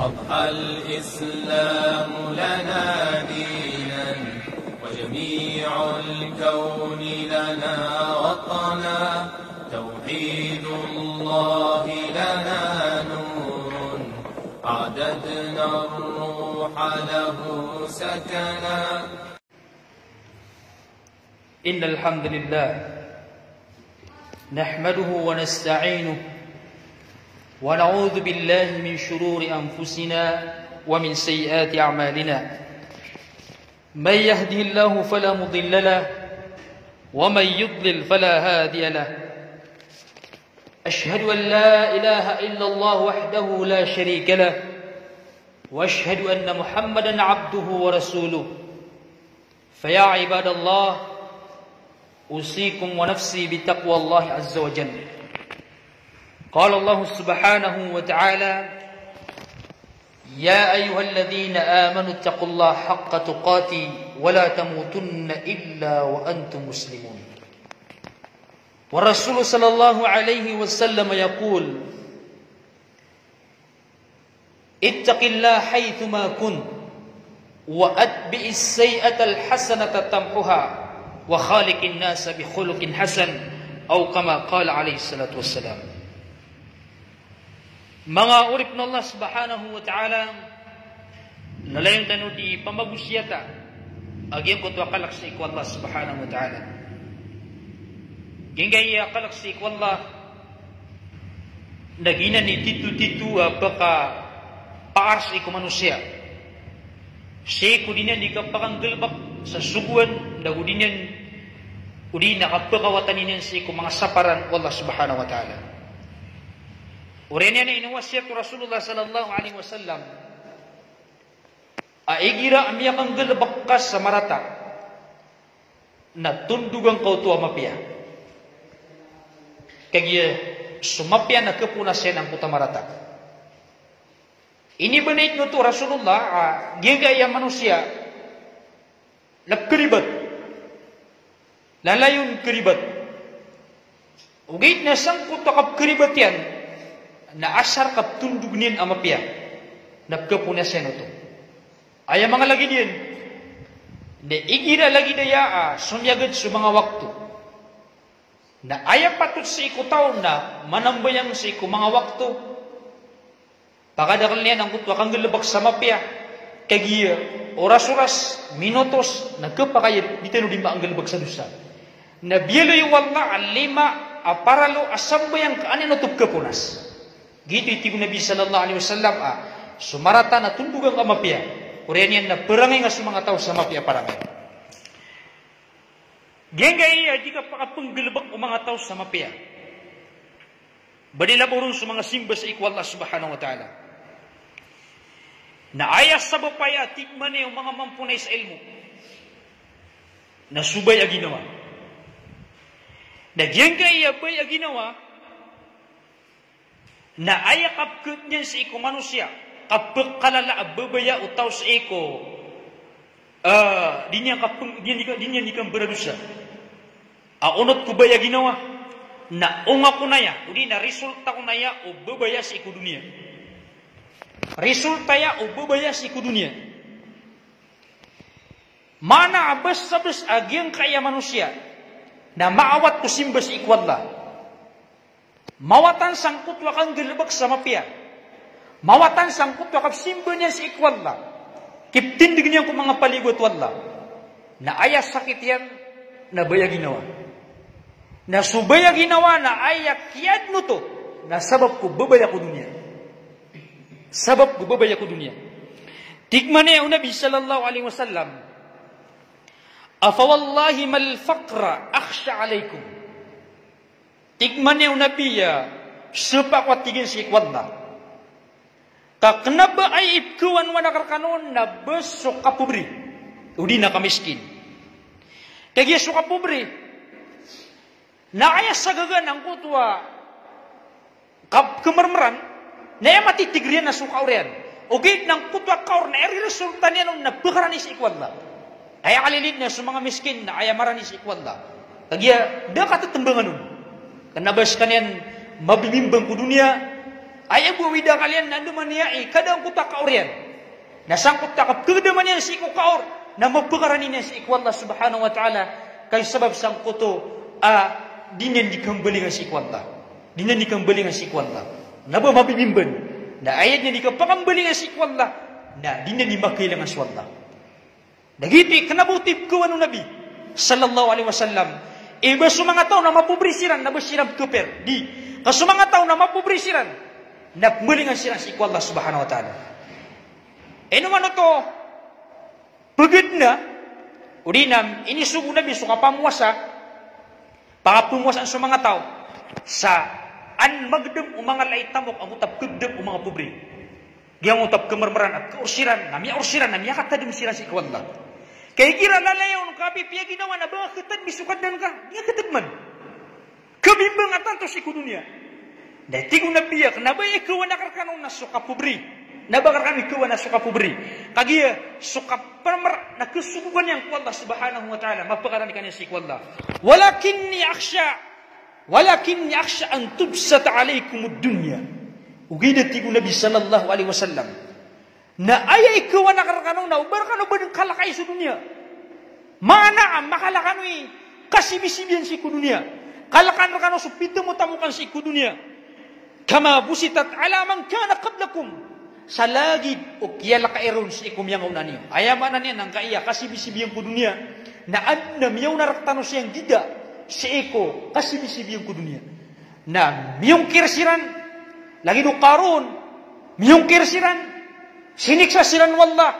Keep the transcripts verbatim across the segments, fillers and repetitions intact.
أضحى الإسلام لنا دينا، وجميع الكون لنا وطنا. توحيد الله لنا نور، أعددنا الروح له سكنا. إن الحمد لله نحمده ونستعينه ونعوذ بالله من شرور أنفسنا ومن سيئات أعمالنا. من يهده الله فلا مضل له ومن يضلل فلا هادي له. أشهد أن لا إله إلا الله وحده لا شريك له وأشهد أن محمدا عبده ورسوله. فيا عباد الله، أوصيكم ونفسي بتقوى الله عز وجل. قال الله سبحانه وتعالى: يا أيها الذين آمنوا اتقوا الله حق تقاته ولا تموتن إلا وأنتم مسلمون. والرسول صلى الله عليه وسلم يقول: اتق الله حيثما كنت وأتبع السيئة الحسنة تمحها وخالق الناس بخلق حسن، أو كما قال عليه الصلاة والسلام. Manga oripn o Allah Subhanahu wa Ta'ala, lalayon tano di pamagosiyata a giyangkoto a kalk sii ko Allah Subhanahu wa Ta'ala. Giyangkaya kalk sii ko Allah na giyanan i titotito a pakapaar sii ko manosiya sii ko di niyan di kapakanggalbk sa sogoan, na go di niyan, o di na kapakawatani niyan sii ko manga saparan o Allah Subhanahu wa Ta'ala. Oriyan iyan a inowasiyat o Rasulullah sallallahu alaihi wasallam a igira a miyakanggalbk ka sa marata na tondogan ka oto a mapiya. Kagiya so mapiya na kaponas iyan angkoto a marata. Inibanayt oto o Rasulullah a giyangkaya manosiya na pkharibat. Lalayon kharibat. Ogaid na sangkoto a kapkharibat iyan na asar ka ptondog niyan a mapiya na pkhaponas iyan oto. Aya manga lagid iyan, na igira lagid aya a somiyagad so manga wakto, na aya patot sii ko taw na manambayang sii ko manga wakto, pakadakl iyan angkoto a kanggalbk sa mapiya, kagiya oras-oras, minutos, na khapakay a di tano di makanggalbk sa dosa. Na biyaloy o Allah a lima a paralo a sambayang ka an iyan oto pkhaponas. Giyoto i tig o Nabi sallallahu alaihi wasallam a so marata na tondogan ka a mapiya. Oriyan iyan na parangay nga so manga taw sa mapiya a parangay. Giyangkaya di kapakapnggalbk o manga taw sa mapiya. Ba di labaw ron so manga simba sii ko Allah Subhanahu wa Ta'ala. Na aya sabap aya, tig man iyan o manga mamponay sa ilmo, na so baya a ginawa. Na giyangkaya baya a ginawa na aya kapkht niyan sii ko manosiya, kapkalala a babaya o taw sii ko, ah, di niyan kapng-, di niyan, di niyan, di niyan di kambaradosa a onot ko baya a ginawa, na ongakon aya, o di na resulta kon aya o babaya sii ko doniya. Resulta aya o babaya sii ko doniya. Maana a bs sa bs a giyangkaya manosiya na maawat ko simba sii ko Allah. Mawatan sangkoto a kanggalbk sa mapiya. Mawatan sangkoto a kapsimba niyan sii ko Allah. Kiptindg niyan ko manga paligot o Allah. Na aya sakit iyan na baya a ginawa. Na so baya a ginawa na aya kiyaadn oto na sabap ko babaya ko doniya. Sabap ko babaya ko doniya. Tig man iyan o Nabi sallallahu alaihi wasallam, "Afa wallahi mal faqra akhsha alaikum." Tig man iyan o Nabi a, sapa ko a tig iyan sii ko Allah, ka kna ba aya ipkhawan o anak rkano na bs so kapobri, o di na kamiskin. Kagiya so kapobri na aya sagagan angkoto a kap-, khamarmran, na aya matitigr iyan na so kaor iyan. Ogaid na angkoto a kaor na aya riresulta niyan on na pkarani sii ko Allah. Aya kalilid na so manga miskin na aya marani sii ko Allah. Kagiya da katatmbangan on. Kna ba skaniyan mabibimbang ko doniya, Aya bo a wida kaliyan na andamanaya i kada angkoto a kaor iyan. Na sangkoto a kapkagdaman iyan sii ko kaor, na mapakarani niyan sii ko Allah subhanahu wa ta'ala, ka sabap sangkoto a di niyan di kambalingan sii ko Allah. Di niyan di kambalingan sii ko Allah. Na ba mabibimban. Na aya di niyan di kapakambalingan sii ko Allah, na di niyan di makailangan so Allah. Na giyoto i kna bo o tibkawan o Nabi sallallahu alaihi wasallam. Iba so manga taw na mapobri siran, na ba siran pkapir. Di. Ka so manga taw na mapobri siran, na pmbalingan siran sii ko Allah subhanahu wa ta'ala. Ino man oto, pagad na, odi na inisogo o Nabi so kapamowasa, pakapamowasaan so manga taw, sa an magdam o manga lait tamok, angkoto a pkagdam o manga pobri. Giyangkoto a pkamarmaran a kaor siran, na miyaor siran, na miyakatadm siran sii ko Allah. Ka igira lalayon ka pipiya ginawa na ba nga katadmi so Kadnan ka, di nga katadman. Kabimbang a tanto sii ko doniya. Na tig o Nabi a kna ba ikawan akn rkano na so kapobri. Na ba akn rkano ikawan na so kapobri. Kagiya so kapamarmar na kasogoan iyan ko Allah subhanahu wa ta'ala, mapakarani ka niyan sii ko Allah. Walakinni akhsha, walakinni akhsha an tubsata alaykumud dunya. Ogaid a tig o Nabi sallallahu alaihi wasallam, na aya ikawan akn rkano na o ba rkano ba dn kalkai so doniya. Maana a makalaka rkano i kasibisibiyan sii ko doniya. Kalaka rkano so pitamotamokan sii ko doniya. Kama busitat ala man kana qablakum. Sa lagid o kiyalaka iron sii ko miyangaona niyo. Aya maana niyan angkaya kasibisibiyan ko doniya, na adn a miyaona rktano sii a gida sii ko kasibisibiyan ko doniya. Na miyongkir siran, lagid o Qarun, miyongkir siran, siniksa siran o Allah,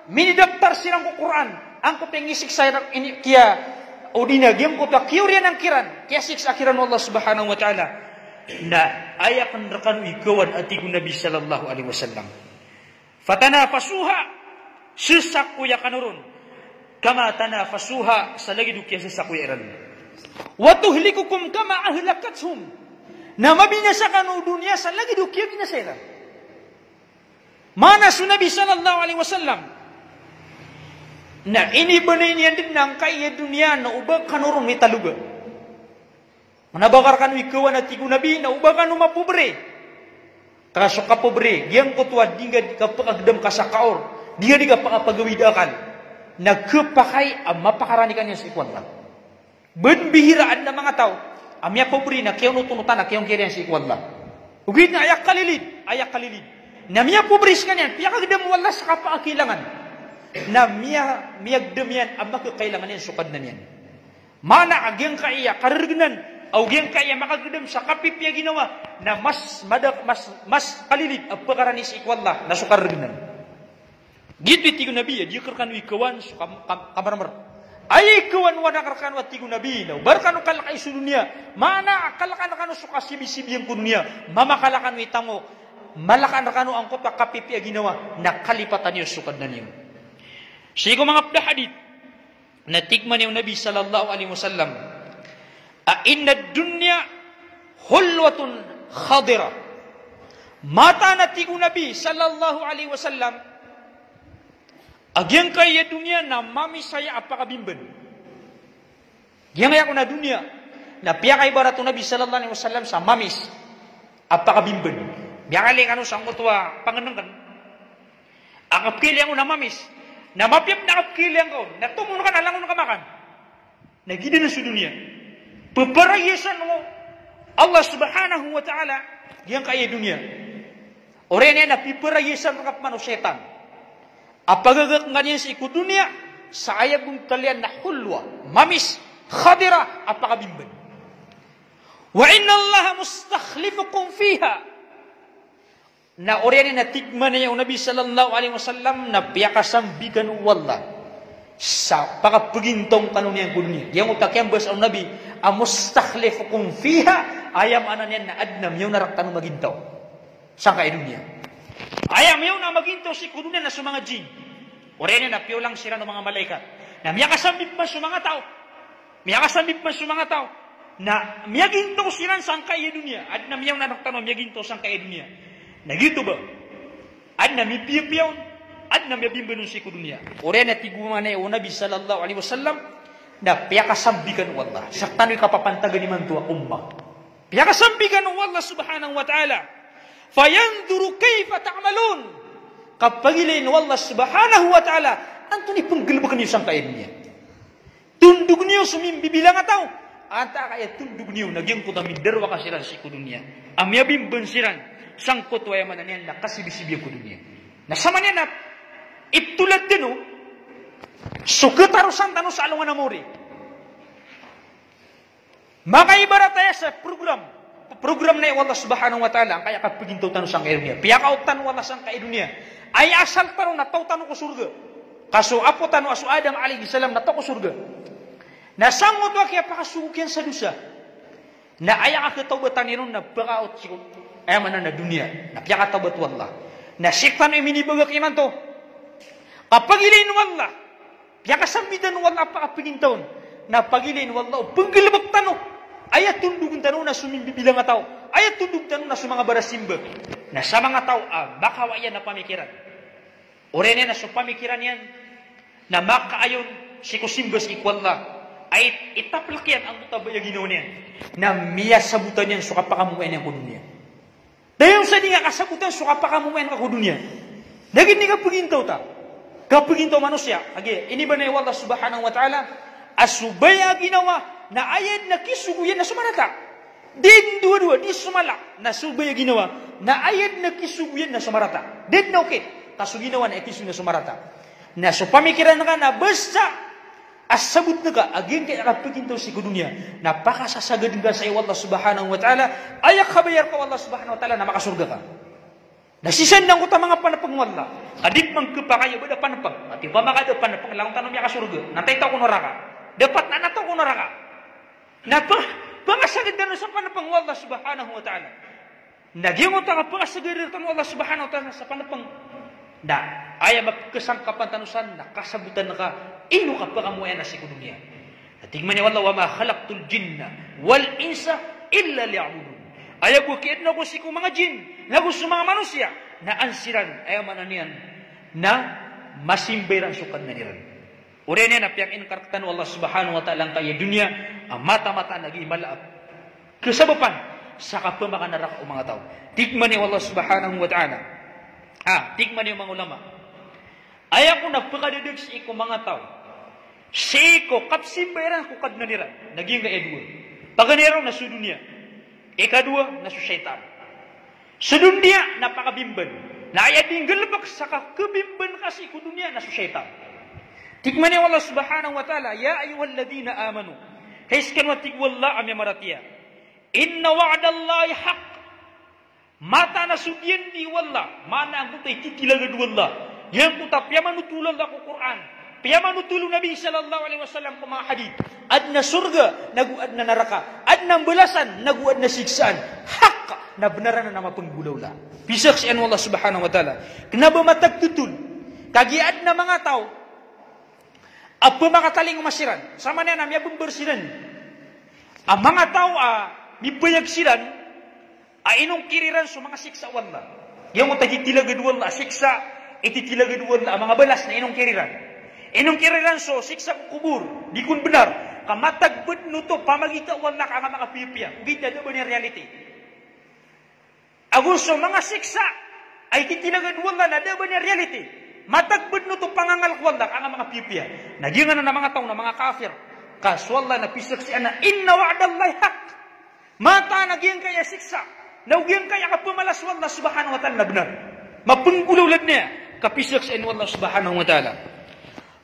minidaptar siran ko Qur'an, angkoto a inisiksa iran, ini, kiya, odi na giyangkoto a kiyaoriyan kiran, kiyasiksa kiran o Allah subhanahu wa ta'ala. Na aya akn rkano ikawan a tig o Nabi sallallahu alaihi wasallam. Fatanafasuha, sesakoya kano ron. Kama tanafasuha, sa lagid o kiyasesakoya iran. Wa tuhlikukum kama ahlakathum. Na mabinasa kano o doniya sa lagid o kiyabinasa iran. Maana so Nabi sallallahu alaihi wasallam na inibanay niyan dn angkaya doniya na o ba kano ron mitaloga. Mana ba akn rkano ikawan a tig o Nabi na o ba kano mapobri. Ka so kapobri, giyangkoto a di nga di kapakagdam ka sa kaor, di nga di kapakapagawid a akal, na khapakay a mapakarani ka niyan sii ko Allah. Bn bihira adn a manga taw a miyapobri na kiyaonotonotan a kiyongkir iyan sii ko Allah. Ogaid na aya kalilid, aya kalilid. Na miyapobri skaniyan, piyakagdam o Allah sa kapakailangan. Na miya, miyagdam iyan a makakailangan iyan so Kadnan iyan. Maana a giyangkaya karargnan, aw giyangkaya makagdam sa kapipiya ginawa, na mas mada, mas, mas kalilid a pakarani sii ko Allah na so karargnan. Giyoto i tig o Nabi a di akn rkano ikawan so kam, kam, kamarmar. Aya ikawan o anak rkano a tig o Nabi na o ba rkano kalkai so doniya. Maana a kalkan rkano so kasibisibiyan ko doniya. Mamakalkan i tamok. Malakan rkano angkoto a kapipiya ginawa na kalipatan iyo so Kadnan iyo. Sii ko manga pd a hadith, na tig mambo o Nabi sallallahu alaihi wasallam a, "Innad dunya hulwatun khadirah." Mataan a tig o Nabi sallallahu alaihi wasallam a giyangkaya doniya na mamis aya a pakabimban. Giyangkaya kon a doniya na piyakaibarat o Nabi sallallahu alaihi wasallam sa mamis a pakabimban. Miyakali kano sangkoto a pangnngkn a kapkhailay angkoto na mamis. Na mapiya pn a kapkhailay angkoto na tomon ka na langon ka makan. Na giyanan so doniya. Ppharahiyasan o Allah subhanahu wa ta'ala giyangkaya doniya. Oriyan iyan na ppharahiyasan rka pman o shaytan a pagagakn ka niyan sii ko doniya sa aya bontal iyan na hulwa, mamis, khadirah, a pakabimban. "Wa innallaha mustakhlifukum fiha." Na oriyan iyan na tig mambo o Nabi sallallahu alaihi wasallam na piyakasambi kano o Allah sa pakapagintaw kano niyan ko doniya. Giyangkoto a kiyambasa o Nabi a mustakhlifukum fiha, aya maana niyan na adn a miyaona rktano magintaw sangkaya doniya. Aya miyaona magintaw sii ko doniya na so manga jinn. Oriyan iyan na piyaolang siran o manga malaikat. Na miyakasambi pman so manga taw. Miyakasambi pman so manga taw. Na miyagintaw siran sangkaya doniya. Adn a miyaona rktano miyagintaw sangkaya doniya. Na giyoto ba? Adn a mipiyapiya on, adn a miyabimban on sii ko doniya. Oriyan iyan a tig mambo o Nabi sallallahu alaihi wasallam na piyakasambi kano o Allah. Sktano i kapapantagan imanto a ummah. Piyakasambi kano o Allah subhanahu wa ta'ala Fayanzuru kayfa ta'malun. Kapagilayn o Allah subhanahu wa ta'ala antonaa i penggelebeken iyo sangkai a doniya. Tondog niyo so mimbibilang a taw. Antaa ka aya tondog niyo na giyangkoto a midarowa ka siran sii ko doniya a miyabimban siran sangkoto a aya maana niyan na kasibisibiyan ko doniya. Na samaniyan na iptolad tano so ketarosan tano sa alongan a maori. Makaibarat aya sa program. Program na o Allah subhanahu wa ta'ala, angkaya kapegintaw tano sangkai a doniya. Piyakaot tano o Allah sangkai a doniya. Aya asal tano na taw tano ko sorga. Ka so apo tano a so Adam alayhis salam na taw ko sorga. Na sangkoto a kiyapakasogo iyan sa dosa, na aya kaketawbatan iyan on na pekaot sii ko, aya maana na doniya. Na piyakatawbat o Allah. Na sii tano i minibagak imanto. Kapagilayn o Allah. Piyakasambitan o Allah a pakapegintaw on. Na pagilayn o Allah o penggelebek tano. Aya tondogen tano na so mimbibilang a taw. Aya tondog tano na so manga barasimba. Na sa manga taw a makawa iyan a pamikiran. Oriyan iyan na so pamikiran iyan na makaayon sii ko simba sii ko Allah. Ay itaplek iyan angkoto a baya a ginawa niyan. Na miyasabotan iyan so kapakamomoyan iyan ko doniya. Dayon sa di nga kasabotan so kapakamomoyan ka ko doniya. Na giya i kapegintaw ta. Kapegintaw o manosiya. Agi, iniba na o Allah subhanahu wa ta'ala a so baya a ginawa na aya den a kisogo iyan na so marata. Di den dowa-dowa, di so mala, na so baya a ginawa na aya den a kisogo iyan na so marata. Di den na okit. Ka so ginawa na aya kisogo na so marata. Na so pamikiran ka na basta a sabotn ka a giyangkaya kapegintaw sii ko doniya, na pakasasagadan ka sa o Allah subhanahu wa ta'ala, aya kabayar ka o Allah subhanahu wa ta'ala na makasorga ka. Na sii san angkoto a manga panpeng o Allah a di pman kepakay a ba da panpeng. Ati pamaka da panpeng, langon tano miyakasorga. Na antaa i taw ko naraka. Dapat na antaa i taw ko naraka. Na pa-, pakasagadan o sa panpeng o Allah subhanahu wa ta'ala. Na giyangkoto a kapakasagadan tano o Allah subhanahu wa ta'ala sa panpeng. Na aya mapekesangkapan tano san na kasabotan ka ino kapakamomoyan a sii ko doniya. Na tig mambo o Allah, "Wa ma khalaqtul jinna wal insa illa liya'budun." Aya bo a kiyaden ako sii ko manga jin, nago so manga manosiya, na an siran, aya maana niyan, na masimba iran so Kadnan iran. Oriyan iyan na piyakainkar rektano o Allah subhanahu wa ta'ala angkaya doniya a mataan-mataan a gii mala a kesabapan sa kapemakanaraka o manga taw. Tig mambo o Allah subhanahu wa ta'ala. Ah, tig mambo o manga ulama. Aya kon a pekadadag sii ko manga taw sii ko kapsimba iran ko Kadnan iran na giyangkaya dowa. Paganay ron na so doniya. Ikadowa na so shaytan. So doniya na pakabimban. Na aya di nggalebek sa kakebimban ka sii ko doniya na so shaytan. Tig mambo o Allah subhanahu wa ta'ala, "Ya ayyuhalladhina amanu." Hay sekano a tig o Allah a miyamaratiyaya. "Inna wa'dallahi haqq." Mataan a so diyandi o Allah, maana angkoto a ititilagad o Allah. Giyangkoto a piyamanotol o Allah ko Qur'an. Piyamanotol o Nabi sallallahu alaihi wasallam ko manga hadith. Aden a sorga, nago aden a naraka. Aden a mbalasan, nago aden a siksaan. Haq, na benar anan a mapenggolawla. Pisaksian o Allah subhanahu wa ta'ala. Kena ba matag totol. Kagiya aden a manga taw a pemakatalingoma siran. Samaniyan a miyabember siran a manga taw a mibayag siran a inongkir iran so manga siksa o Allah. Giyangkoto a ititilagad o Allah a siksa, ititilagad o Allah a manga balas na inongkir iran. Inongkir iran so siksa ko kobor, di kon benar. Ka matag bedn oto pamagita o Allah ka anga makapiyapiya. Ogaid na da a ba niyan reality. Ago so manga siksa a ititilagad o Allah na da a ba niyan reality. Matag bedn oto pangangal ko Allah ka anga makapiyapiya. Na giyanan a manga taw na manga kafir. Ka so Allah na pisaksian a inna wa'dallahi haqq. Mataan a giyangkaya siksa, na o giyangkaya kapemalas o Allah subhanahu wa ta'ala na benar. Mapenggolawla den aya kapisaksian o Allah subhanahu wa ta'ala.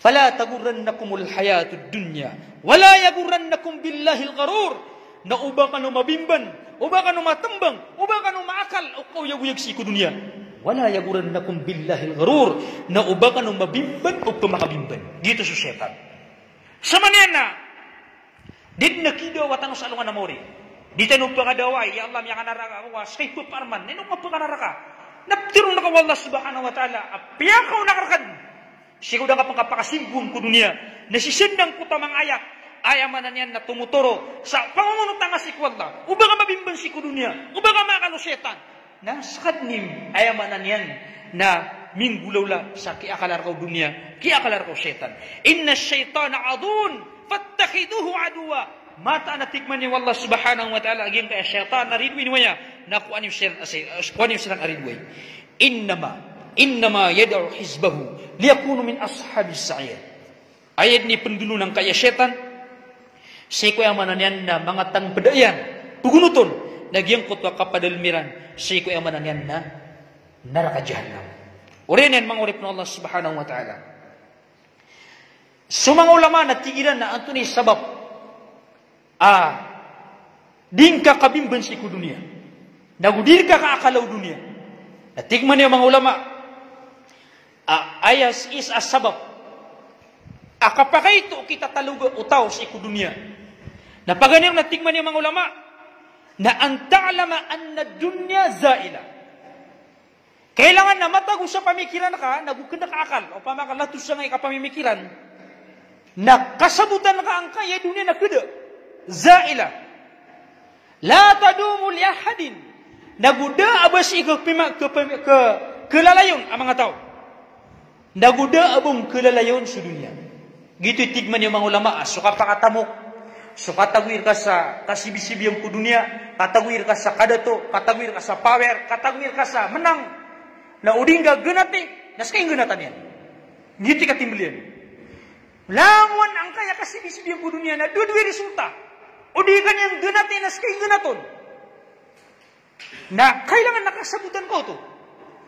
"Fala taghurrannakumul hayatud dunya, wala yaghurrannakum billahil gharur." Na oba kano mabimban, oba kano matembang, oba kano maakal o kaoyagoyag sii ko doniya. "Wala yaghurrannakum billahil gharur." Na oba kano mabimban o pemakabimban. Giyoto so shaytan. Samaniyan na di den a kidawa tano sa alongan a maori. Di tano pekadawai, ya Allah, miyakanaraka ako, a sii ko parman, ino ka pekanaraka. Na ptharoon ka o Allah subhanahu wa ta'ala a piyakaona ka rkano sii ko da ngka pn kapakasimbong ko doniya. Na sii san angkoto a manga ayat, aya maana niyan na tomotoro sa pangongonotan ka sii ko Allah. Oba ka mabimban sii ko doniya, oba ka maakal o shaytan. Na sekaniyan, aya maana niyan na minggolawla sa kiyaakala rka o doniya, kiyaakala rka o shaytan. "Innash shaytana aduwwun fattakhidhuhu aduwwa." Mataan a tig man iyan o Allah subhanahu wa ta'ala a giyangkaya shaytan a ridoay niyo aya, na kowa niyo siran a si-, kowa niyo siran a ridoay. Innama, innama yad'u hizbahu liyakunu min ashabis sa'ir. Aya dn i pndolon angkaya shaytan, sii ko aya maana niyan na manga tanpd iyan, pgonoton, na giyangkoto a kapadalm iran, sii ko aya maana niyan na naraka jahannam. Oriyan iyan manga oripn o Allah subhanahu wa ta'ala. So manga ulama na tig iran na antonaa i sabap a di ngka kabimban sii ko doniya, nago di rka kaakala o doniya. Na tig man iyan o manga ulama a aya sii sa sabap a kapakaito o kitataloga o taw sii ko doniya. Na paganay ron na tig man iyan o manga ulama na an ta'lama anna ad-dunya za'ilah. Kailangan na matago sa pamikiran ka, nago kna ka akal, opama ka latos sangkai ka pamimikiran, na kasabotan ka angkaya doniya na kda, za'ilah. La tadumu li ahadin, nago da a ba sii ka pima-, ka pima-, ka, kalalayon a manga taw. Nago da a ba on kalalayon so doniya. Giyoto i tig man iyan o manga ulama, so kapakatamok, so katagoy rka sa kasibisibiyan ko doniya, katagoy rka sa kadato, katagoy rka sa power, katagoy rka sa menang. Na o di ngka ganati, na ska i ngganatan iyan. Giyoto i katimbl iyan. Langon angkaya kasibisibiyan ko doniya na dowa-dowa i resulta. O di ka niyan ganati na ska i ngganaton. Na kailangan na kasabotan ka oto.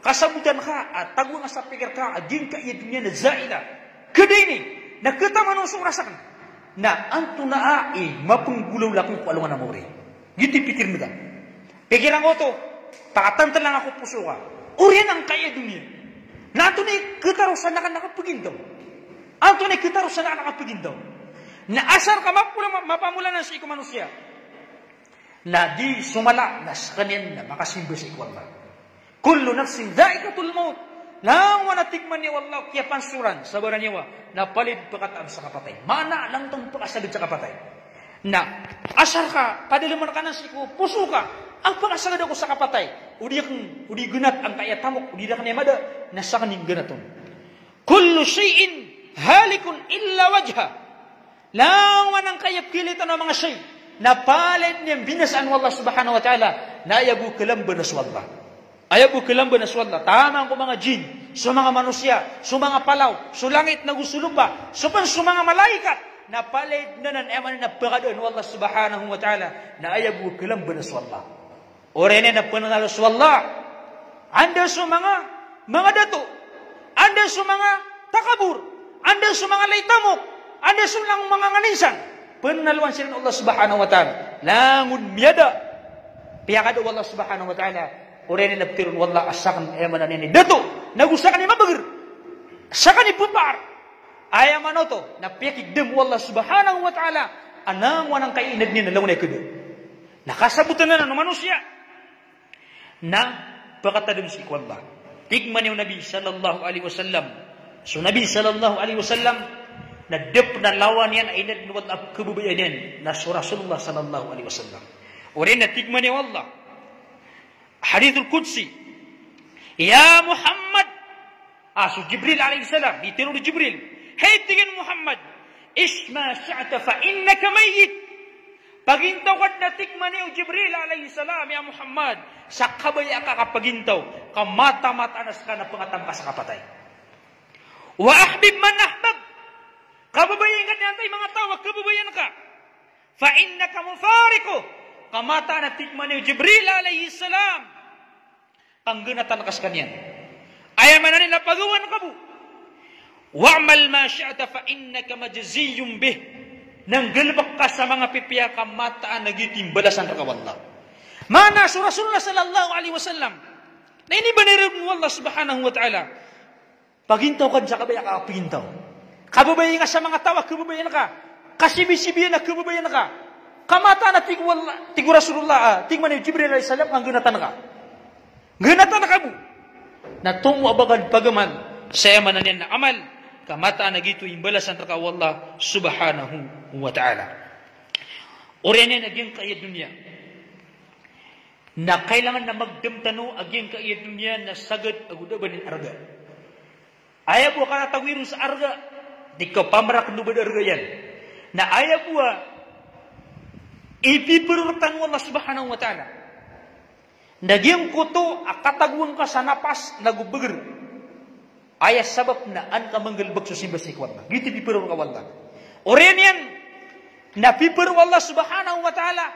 Kasabotan ka a tagoan ka sa pikir ka a giyangkaya doniya na za'ilah. Kda ini, na kataman on so oras akn. Na antonaa i mapnggolawla akn ko alongan a maori. Giyoto i pikirn ka. Pikiran ka oto, pakatantlan ka ko poso ka. Oriyan angkaya doniya. Na antonaa i katarosan akn a kapagintaw. Antonaa i katarosan akn a kapagintaw. Na asar ka mapola-, ma-, mapamolanan sii ko manosiya. Na di so mala na skaniyan na makasimba sii ko Allah. Kullu nafsin dha'iqatul maut. Langon a tig man iyan o Allah o kiyapansoran sa baranyawa na palaya pkataam sa kapatay. Maana langon pkasagad sa kapatay. Na asar ka, padalman ka nan sii ko poso ka a pkasagad ako sa kapatay. O di akn, o di ganat angkaya tamok, o di akn iyan mada, na skaniyan i ngganaton. Kullu shay'in halikun illa wajhah. Langon angkaya pilitan o manga shay na palaya dn iyan binasaan o Allah subhanahu wa ta'ala, na aya bo kalamba na so Allah. Aya bo kalamba na so Allah. Taman ko manga jin, so manga manosiya, so manga palaw, so langit nago so lopa, so pn so manga malaikat, na palaya dn anan, aya maana na pakadaan o Allah subhanahu wa ta'ala, na aya bo kalamba na so Allah. Oriyan iyan na pngnalo so Allah. Anda so manga, manga dato. Anda so manga takabor. Anda so manga laitamok. Anda so lang manga nganinsan. Pngnaloan siran o Allah subhanahu wa ta'ala. Langon miyada. Piyakada o Allah subhanahu wa ta'ala. Oriyan iyan na ptharoon o Allah a sakn, aya maana niyan i dato. Nago sakn i mabagr. Sakn i pphar. Aya maana oto, na piyakigdam o Allah subhanahu wa ta'ala a langon angkaya inadn iyan a langon a kda. Na kasabotan anan o manosiya na pakatadm sii ko Allah. Tig man iyan o Nabi sallallahu alaihi wasallam. So Nabi sallallahu alaihi wasallam na da pn a lawan iyan a inadn o Allah a pkhababayaan iyan na so Rasulullah sallallahu alaihi wasallam. Oriyan na tig man iyan o Allah. Hadithul Qudsi. Ya Muhammad. Ah, so Jibril alayhis salam, di tharoon o Jibril, "Hay," tig iyan, "Muhammad, ish ma shi'ta fa innaka mayyit." Pagintaw ka dn, a tig man iyan o Jibril alayhis salam, ya Muhammad, sa kabaya ka a kapagintaw, ka mataan-mataan a ska na pngataam ka sa kapatay. "Wa ahbib man ahbab." Kababayai ngka dn antaa i manga taw a kababayaan ka. "Fa innaka mufariquh." Ka mataan a tig man iyan o Jibril alayhis salam, ka nggnatan ka skaniyan. Aya maana niyan na pagawan ka bo. "Wa'mal ma shi'ta fa innaka majziyyun bih." Na nggalbk ka sa manga pipiya ka mataan a giyoto i mbalasan rka o Allah. Maana so Rasulullah sallallahu alayhi wasallam na inibnay ron o Allah subhanahu wa ta'ala. Pagintaw ka dn sa kabaya ka a pagintaw. Kababayai ngka sa manga taw a kababayaan ka. Kasibisibiyan a kababayaan ka. Ka mataan a tig o Allah, tig o Rasulullah, ah, tig man iyan o Jibril alayhis salam, ka nggnatan ka. Nggnatan ka bo. Na tomo a ba ka dn pagamal sa aya maana niyan na amal. Ka mataan a giyoto i mbalasan rka o Allah subhanahu wa ta'ala. Oriyan iyan a giyangkaya doniya na kailangan na magdam tano a giyangkaya doniya na sagad ago da a ba niyan arga. Aya bo a karatawi ron sa arga, di ka pamarak no ba da arga iyan. Na aya bo a Ipiperor tano o Allah Subhanahu wa Ta'ala. Na giyangkoto a katagoan ka sa napas nago beger. Aya sabap na an ka manggalebek so simba sii ko Allah. Giyoto i piperor ka o Allah. Oriyan iyan na piperor o Allah Subhanahu wa Ta'ala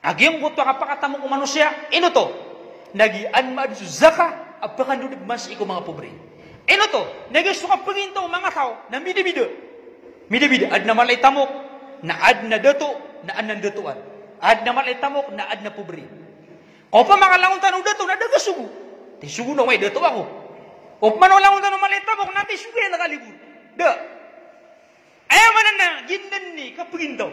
a giyangkoto a kapakatamok o manosiya, ino oto? Na giya an maadn so zakat a pakandodog man sii ko manga pobre. Ino oto? Na giya so kapagintaw o manga taw na mbidabida. Mbidabida, adn a mala i tamok, na adn a dato, na adn a ndatoan. Adn a mala i tamok, na adn a pobre. Opama ka langon tano dato na da ka sogo. Ti sogo na way dato ako. Opama na langon tano mala i tamok na ti sogo iyan a kalibor. Da. Aya maana na giyanan i kapagintaw.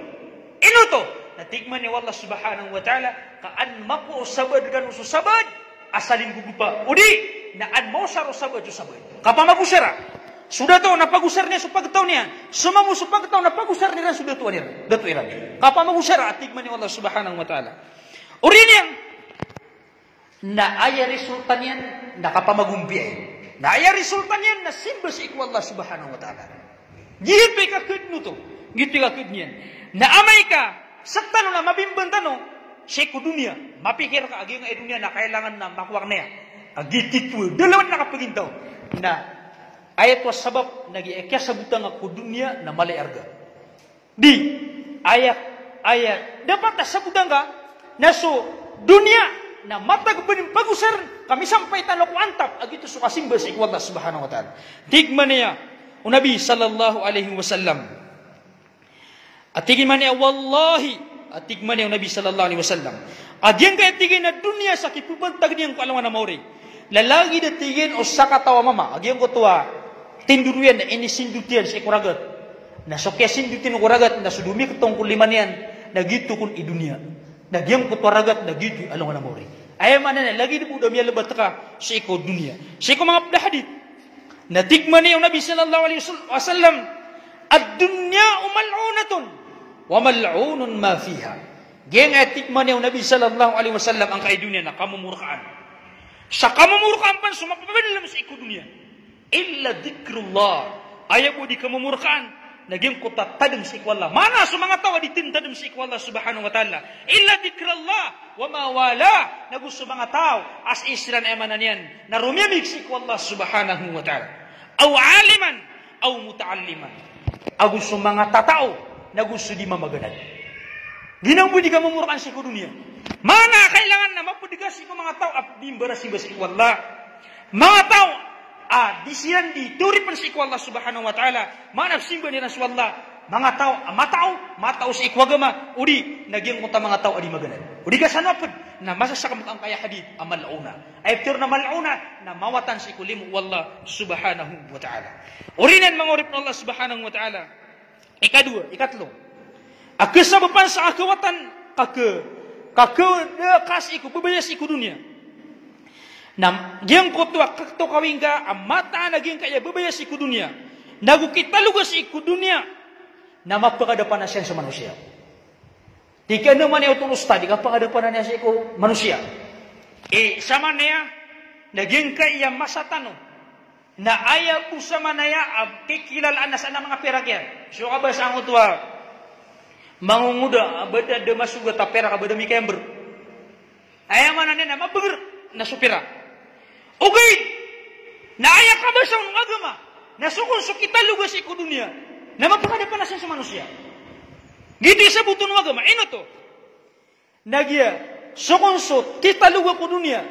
Ino oto? Na tig man iyan o Allah Subhanahu wa Ta'ala, ka an mako o sabaad kano so sabaad a salinggogopa. O di na an maosar o sabaad so sabaad. Kapamagosara. So dato na pagosar iran so pagtaw niyan. So mamo so pagtaw na pagosar iran so dato iran. Dato iran. Kapamagosara, tig man iyan o Allah Subhanahu wa Ta'ala. Oriyan iyan na aya resulta niyan na kapamagompiya iyan. Na aya resulta niyan na simba sii ko Allah Subhanahu wa Ta'ala. Giyoto i kakadn oto. Giyoto i kakadn iyan. Na amay ka sektano na mabimban tano sii ko doniya. Mapikir ka a giyangkai a doniya na kailangan na makowa niyan. A giyoto i dalawan a kapagintaw. Na aya oto a sabap na giya kiyasabota nga ko doniya na mala i arga. Di, aya, aya, dapat a sabota nga na so doniya na matag ba dn pagosarn ka misampay tano ko antap a giyoto so kasimba sii ko Allah Subhanahu wa Ta'ala. Tig man iyan o Nabi sallallahu alaihi wasallam. A tig man iyan, wallahi, a tig man iyan o Nabi sallallahu alaihi wasallam. A giyangkai a tig iyan a doniya sa kipepantag niyan ko alongan a maori. Lalagid a tig iyan o sakataw a mama, a giyangkoto a tindoro iyan na inisindot iyan sii ko ragat. Na so kiyasindot iyan ko ragat, na so domiktong ko lima niyan, na giyoto kon i doniya. Na giyangkoto a ragat, na giyoto i alongan a maori. Aya maana niyan, lagid bo da miyalebat ka sii ko doniya. Sii ko manga pd a hadith. Na tig man iyan o Nabi sallallahu alaihi wasallam, "Ad-dunya mal'unatun, wa mal'unun ma fiha." Giyangkai a tig man iyan o Nabi sallallahu alaihi wasallam, angkai a doniya na kamomorkaan. Sa kamomorkaan pn so mapapabadalm sii ko doniya. Illa dhikrullah. Aya bo di kamomorkaan na giyangkoto a tadm sii ko Allah. Maana so manga taw a di tadm sii ko Allah Subhanahu wa Ta'ala. Illa dhikrallah wa ma wala. Na go so manga taw a sii siran, aya maana niyan na romiyamig sii ko Allah Subhanahu wa Ta'ala. Aw aliman aw muta'alliman. Ago so manga tatao, na go so di mamaganad. Giyanan bo di kamomorkaan sii ko doniya. Maana kailangan na mapd ka sii ko manga taw a di mbarasimba sii ko Allah. Manga taw a di siran di teoripn sii ko Allah Subhanahu wa Ta'ala. Maana simba iran so Allah. Manga taw a matao, matao sii ko agama. O di na giyangkoto a manga taw a di maganad. O di ka san mapd na masasakm ka angkai a hadith a mal'una. Aya pitharo na mal'una na mawatan sii ko limo o Allah Subhanahu wa Ta'ala. Oriyan iyan manga oripn o Allah Subhanahu wa Ta'ala. Ikadowa, ikatlo. A kasabapan sa kakawatan, kaka, kakawada ka sii ko babaya sii ko doniya. Na giyangkoto a kakatokawing ka a mataan a giyangkaya babaya sii ko doniya. Na go kitaloga sii ko doniya. Na mapakadapanas iyan so manosiya. Tig iyan a man iyan oto, ustadh, di kapakadapanas iyan sii ko manosiya. E, samanaya, na giyangkaya masa tano. Na aya bo samanaya a kikilalaan a sa na manga pirak iyan. So kabasa angkoto a mangongoda a ba da, da masogat a pirak a ba da mikayamber. Aya maana niyan na mabeger na so pirak. Ogaid na aya kabasa on o agama na so kon so kitaloga sii ko doniya na mapakadapanas iyan so manosiya. Giyoto i sabot on o agama. Ino oto? Na giya so kon so kitaloga ko doniya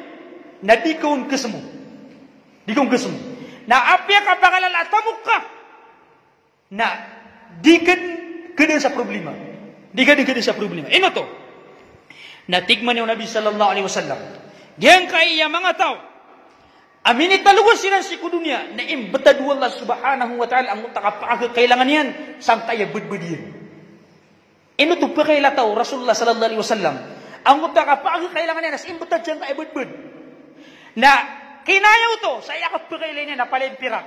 na di ka on kesemo. Di ka on kesemo. Na apiya ka ba kalala a tamok ka na di ka dn khadan sa problema. Di ka dn khadan sa problema. Ino oto? Na tig man iyan o Nabi sallallahu alaihi wasallam, giyangkaya manga taw a minitaloga siran sii ko doniya na imbtad o Allah Subhanahu wa Ta'ala angkoto a kapakakailangan iyan sangkaya badbad iyan. Ino oto pakailata o Rasulullah sallallahu alaihi wasallam angkoto a kapakakailangan iyan na imbtad sangkaya badbad. Na kinaya oto sa aya kapakailay niyan na palaya pirak.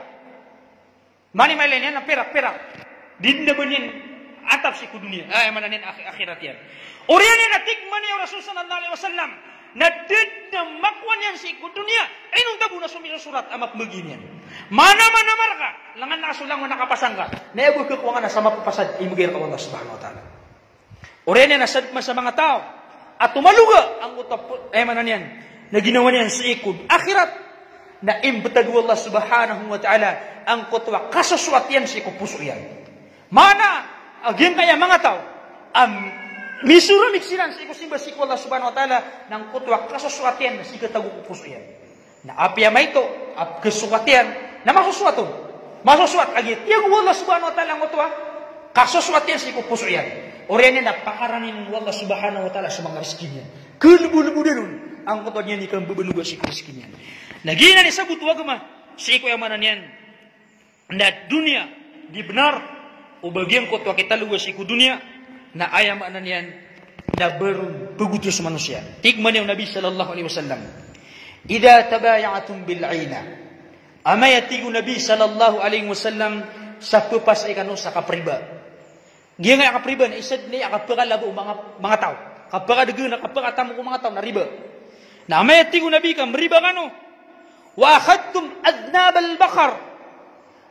Mani mailay niyan na pirak, pirak. Di dn a ba niyan antap sii ko doniya. Aya maana niyan akhi-, akhirat iyan. Oriyan iyan a tig man iyan o Rasul sallallahu alaihi wasallam na da dn a makowa niyan sii ko doniya inonta bo na so misosorat a mapmbgi niyan. Mana, mana marka, langon a so langon a kapasang ka. Na aya bo khakowa ngka na sa mapapasad a imbgay rka o Allah Subhanahu wa Ta'ala. Oriyan iyan a sadn man sa manga taw a tomaloga angkoto a, eh, maana niyan na ginawa niyan sii ko akhirat, na imbtad o Allah subhanahu wa ta'ala angkoto a kasosoat iyan sii ko poso iyan. Maana a giyangkaya manga taw a misoramik siran sii ko simba sii ko Allah subhanahu wa ta'ala, na angkoto a kasosoat iyan na sii katago ko poso iyan. Na apiya maito a kasosoat iyan na masosoat on. Masosoat, lagid a tiyag o Allah subhanahu wa ta'ala angkoto a kasosoat iyan sii ko poso iyan. Oriyan iyan na pakarani o Allah subhanahu wa ta'ala so manga rizki niyan. Kalbolbodan on angkoto a niyan i kambabaloga sii ko rizki niyan. Na giyanan i sabot o agama sii ko, aya maana niyan na doniya di bnar, o ba giyangkoto a kitaloga sii ko doniya, na aya maana niyan na ba ron pagoto so manosiya. Tig mambo o Nabi sallallahu alaihi wasallam, "Idha tabaya'tum bil 'ina." Amay a tig o Nabi sallallahu alaihi wasallam, sa pphasai kano sa kapriba. Giyangkaya kapriba na isa dn a kapakalabaw o manga, manga taw. Kapakadagdag, kapakatamok o manga taw na riba. Na amay a tig o Nabi ka mriba kano. "Wa akhadhtum adhnabal baqar."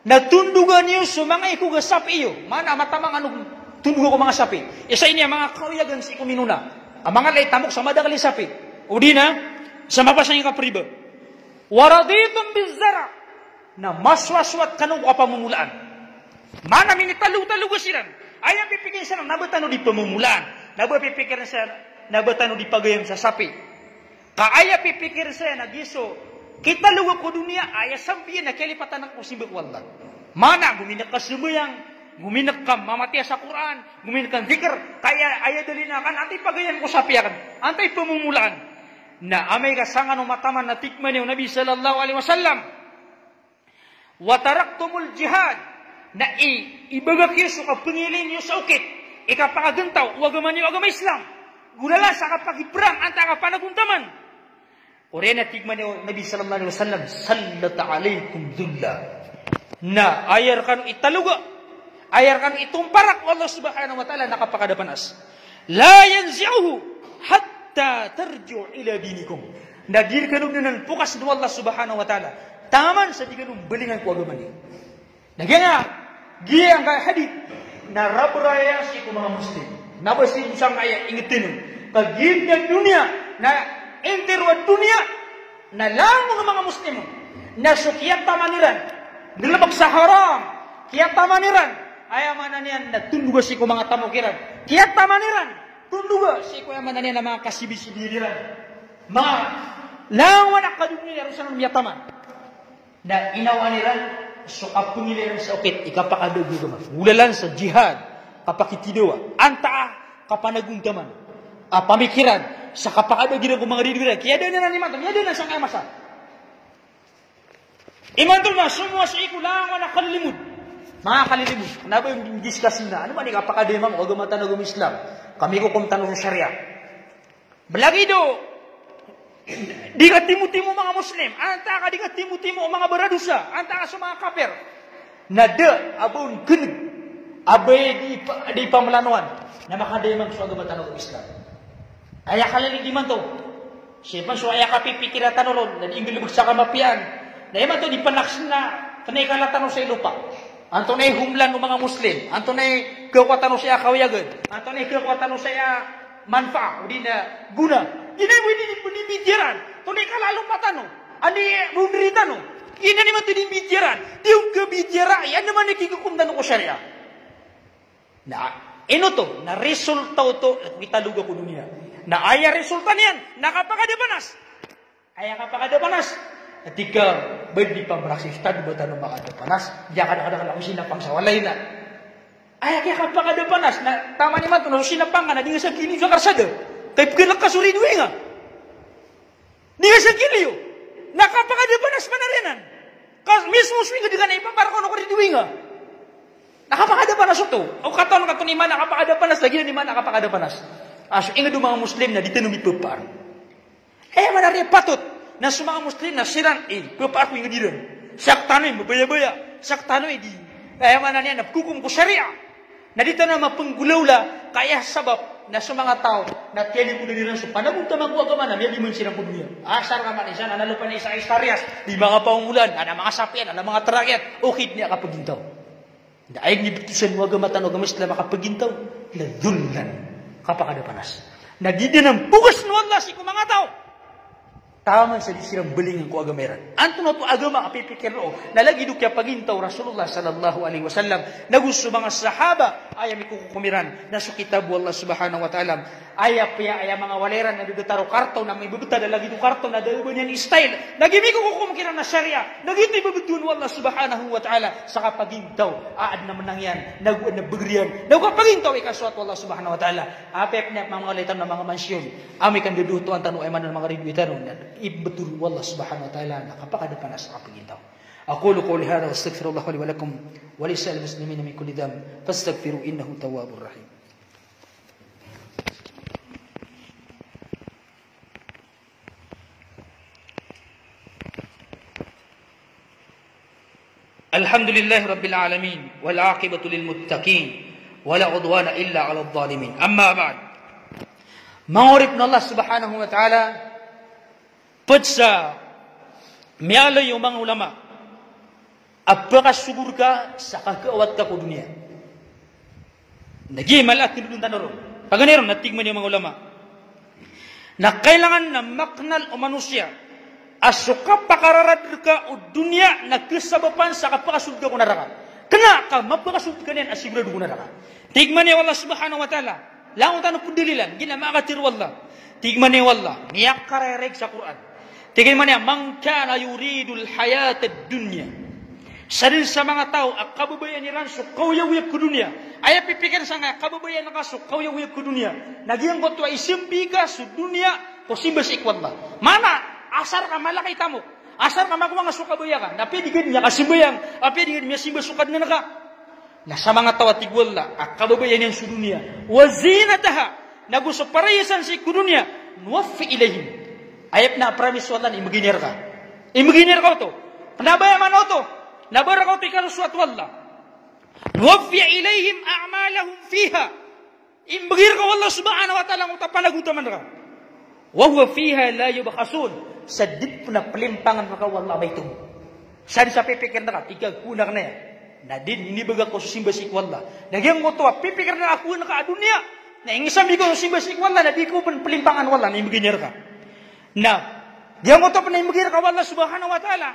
Na tondoga niyo so manga ikoga sapi iyo. Maana a mataman kano tondoga ko manga sapi. Isa ini a manga kawiyagan sii ko minona. A manga lay tamok sa madakl i sapi. O di na sa mapasang i kapriba. "Wa raditum biz zar'." Na masoasoat kano ko kapamomolaan. Maana minitalotaloga siran. Aya pipikiren siran na ba tano di pamomolaan. Na ba pipikiren siran na ba tano di pagayam sa sapi. Ka aya pipikiren siran na giya so kitaloga ko doniya, aya sambiyan na kiyalipatan ko simba ko Allah. Maana, gominek ka sambayang, gominek ka mamatiya sa Qur'an, gominek ka dhikr, ka aya, aya dalil aken, antaa i pagayam ko sapi aken, antaa i pamomolaan. Na amay ka sangano mataman na tig mambo o Nabi sallallahu alaihi wasallam, "Wa taraktumul jihad." Na i, ibagak iyo so kapangilay niyo sa okit i kapakagantaw o agama niyo a agama Islam. Golalan sa kapakiprang antaa a kapanagontaman. Oriyan a tig mambo o Nabi sallallahu alaihi wasallam, "Sallat alaikum dhulla." Na aya rkano italoga, aya rkano itomparak o Allah subhanahu wa ta'ala na kapakadapanas. "La yanzi'uhu hatta tarji'u ila dinikum." Na di rkano dn anan pokasn o Allah subhanahu wa ta'ala taman sa di kano mbalingan ko agama niyo. Na giyangkaya, giyangkaya hadith na rabraya sii ko manga Muslim. Na ba sii sangkaya ingd tano ka giya doniya na intiro a doniya na langon o manga Muslim on. Na so kiyataman iran, nglbk sa haram, kiyataman iran, aya maana niyan na tondoga sii ko manga tamok iran. Kiyataman iran, tondoga sii ko, aya maana niyan na manga kasibisibi iran. Manga langon a kadoniya iran san miyataman. Na inawaan iran so kapangilay iran sa okit i kapakadagogaman. Golalan sa jihad, kapakitidawa. Antaa kapanagontaman a pamikiran sa kapakadagogaman ko manga ridoay iran. Kiyadaan iran imanto, kiyadaan iran sangkaya masa. Imanto na somowa sii ko langon a kalilimod. Manga kalilimod. Na ba i discuss na, ano man i kapakadayamang ko agama tano a agama Islam? Ka mikokom tano so sharia. Balagido, di katimotimo o manga Muslim, antaa ka di katimotimo o manga baradosa, antaa ka so manga kapir. Na da a ba on kneg a ba di pa, di pamlanoan na makadayamang so agama tano a Islam. Aya kalilid imanto. Sii pn so aya kapipikira tano ron, na di nggalbk sa kamapiyaan. Na imanto di panaksn na tnay kala tano sa ilopa. Antonaa i homeland o manga Muslim, antonaa i khakowa tano sa aya kawiyagan, antonaa i khakowa tano sa aya manfaa, odi na gona. Giyanan bo i di, di, di mbitiyaran. Antonaa i kala a lopa tano, antonaa i boundary tano. Giyanan imanto di mbitiyaran. Di on kabitiyara, aya niyan man i kikokom tano ko sharia. Na ino oto, na resulta oto, italoga ko doniya. Na aya resulta niyan na kapakadapanas. Aya kapakadapanas. Tig ka, ba di pamraksista di ba tano makadapanas? Di ka, di ka, di ka, di ka sinapang sa walay na. Aya kiyapakadapanas na taman imanto na so sinapang ka na di nga sangkiliyo sa karsada. Kay pkhalk ka so ridoay nga. Di nga sangkiliyo. Na kapakadapanas man a riyanan. Ka mismo so ingd ka na ipapar ko ano ko ridoay nga. Na kapakadapanas oto. O katawan ka oto i maana kapakadapanas, lagid i maana kapakadapanas. A so ingd o manga Muslim na di tano mipapar. Aya maana riya patot na so manga Muslim na siran i pphakoi ngd iran. Sktano i mbayabaya, sktano i di, aya maana niyan na pkokom ko sharia. Na di tano mapnggolawla, ka aya sabap na so manga taw na tiyalikodan iran so panagontaman ko agama na miyaliman siran ko doniya. Asar ka man isa na nalopan isa a Istarias, di manga pamomolaan, adn a manga sapian, adn a manga trak iyan, okit niyan kapagintaw. Na aya inibtosan o agama tano a agama Islam a kapagintaw na dhullan. Kapakadapanas. Na di dn a mpogas o Allah sii ko manga taw taman sa di siran mbalingan ko agama iran. Antonaa oto agama a pipikir o, na lagid o kiyapagintaw o Rasulullah sallallahu alaihi wasallam, nago so manga sahaba, aya mikokokom iran na so kitab o Allah subhanahu wa ta'ala. Aya piya, aya manga walay iran na da datar o karton, na mibebetad a lagid o karton na da a ba niyan i-style. Na giya mikokokom kiran na sharia, na giyoto i babetowan o Allah subhanahu wa ta'ala sa kapagintaw a adn a menang iyan, nago adn a beger iyan, nago kapagintaw a ikasoat o Allah subhanahu wa ta'ala. Apiya pn a manga walay tano na manga mansion, amay ka ndodootoan tano, aya maana na manga ridoay tano, na imbetowan o Allah subhanahu wa ta'ala na kapakadapanas a kapagintaw. أقول قولي هذا وأستغفر الله لي ولكم ولسائر المسلمين من كل ذنب فاستغفروه إنه تواب رحيم. الحمد لله رب العالمين والعاقبة للمتقين ولا عدوان إلا على الظالمين. أما بعد. Manga oripn o Allah subhanahu wa ta'ala, pd sa miyaaloy o manga ulama a pakasogo rka sa kakaawat ka ko doniya. Na giya i mala a tindodon tano ron. Paganay ron na tig man iyan o manga ulama na kailangan na maknal o manosiya a so kapakararad rka o doniya na kasabapan sa kapakasold ka ko naraka. Kna ka mapakasold ka niyan a sigorado ko naraka. Tig man iyan o Allah subhanahu wa ta'ala, langon tano pn dalilan, giya na makatharo o Allah. Tig man iyan o Allah, miyakarayrayg sa Qur'an. Tig iyan man iyan, "Man kana yuridul hayatad dunya." Sadn sa manga taw a kababayaan iran so kaoyagoyag ko doniya. Aya pipikir sangkaya a kababayaan ka so kaoyagoyag ko doniya, na giyangkoto a isambi ka so doniya ko simba sii ko Allah. Maana, asar ka malakaw i tamok, asar ka makomanga so kabaya ka, na apiya di ka dn miyakasambayang, apiya di ka dn miyasimba so Kadnan ka. Na sa manga taw a tig o Allah a kababayaan iyan so doniya, wa zinataha, nago so parahiyasan sii ko doniya, nuwaffi ilayhim. Aya pn a promise o Allah na imbgay niyan rka. Imbgay niyan rka oto. Kna ba aya maana oto na ba rka oto ikasosoat o Allah. Nuwaffi ilayhim a'malahum fiha. Imbgay rka o Allah subhanahu wa ta'ala angkoto a panagontaman rka. Wa hum fiha la yubkhasun. Sa di pn a plimpangan rka o Allah a maito. Sa di sa pipikir rka, tig ka, kowaan akn aya. Na di dn inibagak ko so simba sii ko Allah. Na giyangkoto a pipikir rka a kowaan ka a doniya, na ingisambi ko so simba sii ko Allah, na di ko pn plimpangan o Allah, na imbgay niyan rka. Na giyangkoto pn a imbgay rka o Allah subhanahu wa ta'ala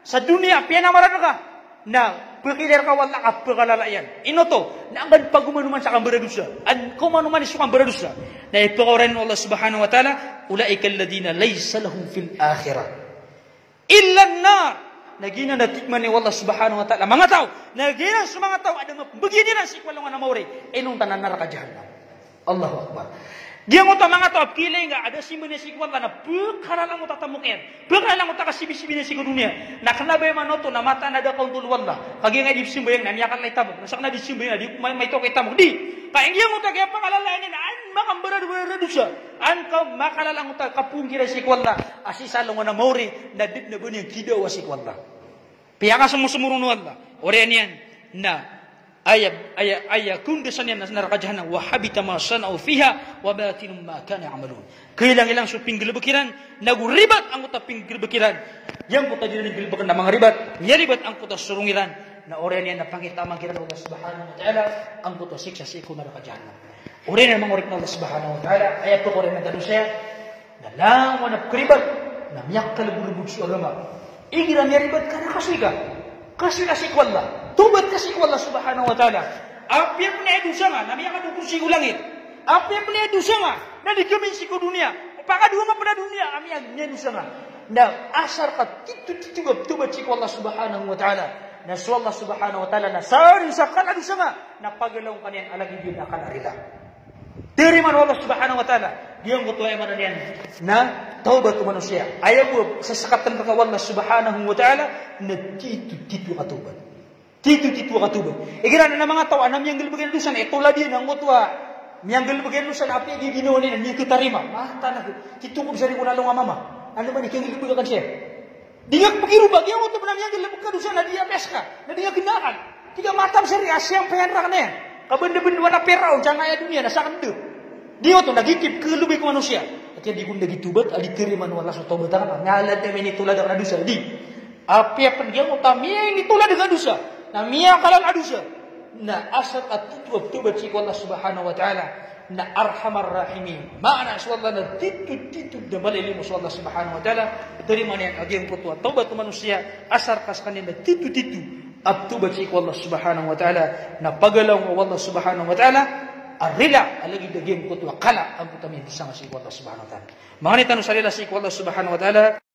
sa doniya, piyanamaran rka, na pkhailay rka o Allah a pkhalala iyan. Ino oto? Na an ka pagomanoman sa kambaradosa. An ka omanoman so kambaradosa. Na ipkhaori o Allah subhanahu wa ta'ala, "Ulaika alladhina laysa lahum fil akhirah illan nar." Na giyanan a tig man o Allah subhanahu wa ta'ala, manga taw, na giyanan so manga taw a da a pmbgan iran sii ko alongan a maori, inonta na naraka jahannam. Allahu Akbar. Giyangkoto a manga taw a pkhailay nga a da simba niyan sii ko Allah na pkhalala angkoto a tamok iyan, pkhalala angkoto a kasibisibi niyan sii ko doniya. Na kna ba aya maana oto na mataan a da kaontol o Allah. Kagiya nga di pzambayang na miyakalala i tamok, na sakn a di pzambayang na di ma-, maito i tamok. Di. Ka giyangkoto a kiyapakhalala iyan na an makambaradosa, an ka-, makhalala angkoto a kapongkira sii ko Allah a sii sa alongan a maori, na di dn a ba niyan kidawa sii ko Allah. Piyakasomosomo ron o Allah. Oriyan iyan na aya, aya, aya kaondasan iyan na naraka jahannam, "Wa habita ma sana'u fiha wa batilun ma kanu ya'malun." Kailangilang so pinggalbk iran, nago ribat angkoto a pinggalbk iran. Giyangkoto a di iran nggalbkn na manga ribat, miyaribat angkoto a sorong iran. Na oriyan iyan na pangitaman kiran o Allah subhanahu wa ta'ala angkoto a siksa sii ko naraka jahannam. Oriyan iyan manga oripn o Allah subhanahu wa ta'ala, aya pkhaori tano saya, na langon a pkharibat na miyakalbodlbod so agama. Igira miyaribat ka na kasoy ka. Kasoy ka sii ko Allah. Tawbat ka sii ko Allah subhanahu wa ta'ala. Apiya pn aya dosa nga na miyakadokor sii ko langit. Apiya pn aya dosa nga na di ka amin sii ko doniya. Pakadowa nga pn a doniya a miya-, miyadosa nga. Na asar ka titho-titho ka tawbat sii ko Allah subhanahu wa ta'ala. Na so Allah subhanahu wa ta'ala na sadn sa kala a dosa nga na pagalaw ka niyan a lagid iyan a kala a rila. Tarimaan o Allah subhanahu wa ta'ala. Giyangkoto aya maana niyan na tawbat o manosiya. Aya bo a sasakatn rka o Allah subhanahu wa ta'ala na titho-titho ka tawbat. Titho-titho ka tawbat. Igira adn a manga taw a na miyanggalbk iyan a dosa na itolad iyan angkoto a miyanggalbk iyan a dosa na apiya gii ginawa niyan na miyakatarima. Mataan ako, titho ko bsari ko na alongan a mama. Ano man i kiyanggalbk akn saya. Di nga pkiroba, giyangkoto pn a miyanggalbk ka a dosa na di a piyas ka, na di nga knakan. Tig ka mataan sari a siyampayan rakn iyan. Kabndabndawan a Piraon sangkaya doniya na sakn dn. Di oto, na gii pkhalobay ko manosiya. Ati di ko lagid tawbat, a di tarimaan o Allah so tawbat akn. Na ala dn a minitolad akn a dosa. Di. Apiya pn giyangkoto a minitolad ka a dosa na miyakalala a dosa, na asar a titho a tawbat sii ko Allah subhanahu wa ta'ala. na Arhamar Rahimin. Maana so Allah na titotito a malilimo so Allah subhanahu wa ta'ala. Tarimaan iyan a giyangkoto a tawbat o manosiya, asar ka skaniyan na titotito a tawbat sii ko Allah subhanahu wa ta'ala, na pagalaw o Allah subhanahu wa ta'ala a rila a lagid a giyangkoto a kala angkoto a miyabisanga sii ko Allah subhanahu wa ta'ala. Mangni tano sa rila sii ko Allah subhanahu wa ta'ala.